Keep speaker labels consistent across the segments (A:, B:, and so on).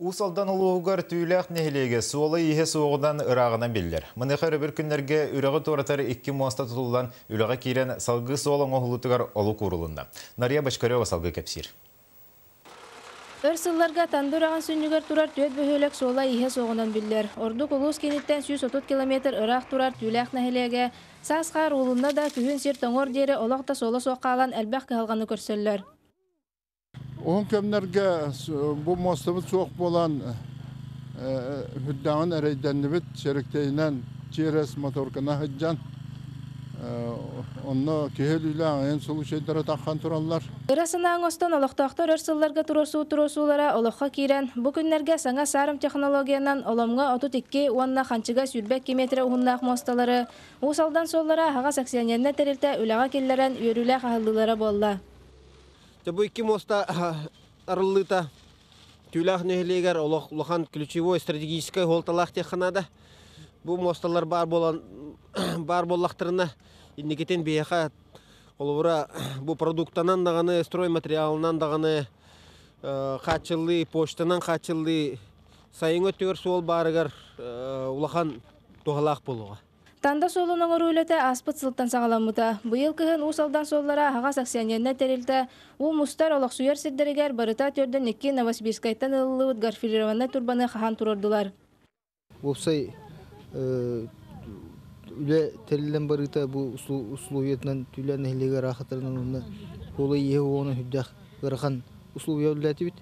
A: Уус Алдан улууһугар Түүлээх нэһилиэгэ суола-ииһэ суоҕунан ырааҕынан биллэр. Маныаха өрөбүл күннэргэ үрэҕи туоратар икки муоста тутуллан үлэҕэ киирэн салгыы суол оҥоһуллуутугар олук уурулунна. Нария Бочкарева салгыы кэпсиир.
B: Өр сылларга Танды үрэҕин сүнньүгэр турар түөрт бөһүөлэк суола-ииһэ суоҕунан биллэр. Ордук улуус кииниттэн 130 километр ыраах турар Түүлээх нэһилиэгэ саас хаар уулунна да, күһүн сир тоҥуор диэри олох да суола суох хаалан элбэх кыһалҕаны көрсөллөр.
C: Уһун кэмнэргэ бу муостабыт суох буолан үрдээҕин эрэйдэннибит, Чэриктэйинэн через моторкана сылдьан онно киһи өлүүлээх айан случайдара таххан тураллар.
B: Ыра санаа оҥостон олохтоохтор өр сылларга туруорсуу туруорсуулара олоххо киирэн, бу күннэргэ саҥа саарым технологиянан Оломҥо 32 уонна Ханчыга 22 метрэ уһуннаах муосталары Уус Алдан суоллара аһаҕас акционернай тэрилтэ үлэҕэ киллэрэн үөрүүлээх аһыллыылара буолла.
D: Бу икки муоста арыллыыта Түүлээх нэһилиэгэр олох улахан ключевой стратегическай суолталаах диэххэ наада. Бу муосталар баар буолан баар буоллахтарына инникитин биһиэхэ холобура бу продуктанан даҕаны стройматериалынан даҕаны хааччыллыы, почтанан хааччыллыы сайыҥҥы өттүгэр суол баарыгар улахан туһалаах буолуоҕа.
B: Танда суолун оҥоруу үлэтэ ааспыт сылтан саҕаламмыта. Быйыл кыһын Уус Алдан суоллара аһаҕас акционернай тэрилтэ уу мустар олохсуйар сирдэригэр барыта 42 Новосибирскайтан ылыллыбыт горфилированнай турбаны хаһан туруордулар.
E: Уопсай үлэ тэриллэн барыыта бу условиятынан Түлэ нэһилиэгэр аахатарынан уонна суола-ииһэ уоҕунан сүрдээх ыарахан условия үлэлээтибит.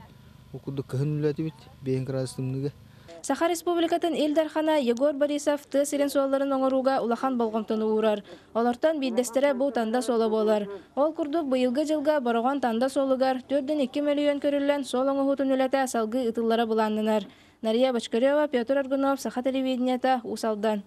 E: Ол курдук кыһын үлэлээтибит, бэйэҥ кыраас тымныыга.
B: Саха Республикатын Ил Дархана Егор Борисов тыа сирин суолларын оҥорууга улахан болҕомтону уурар. Олортон биирдэстэрэ бу Танда суола буолар. Ол курдук быйылгы дьылга Бороҕон Танда суолугар 4,2 мөлүйүөн көрүллэн суол оҥоһуутун үлэтэ салгыы ыытыллара былааннанар. Нария Бочкарева, Петр Аргунов, Саха телевидениета, Уус Алдан.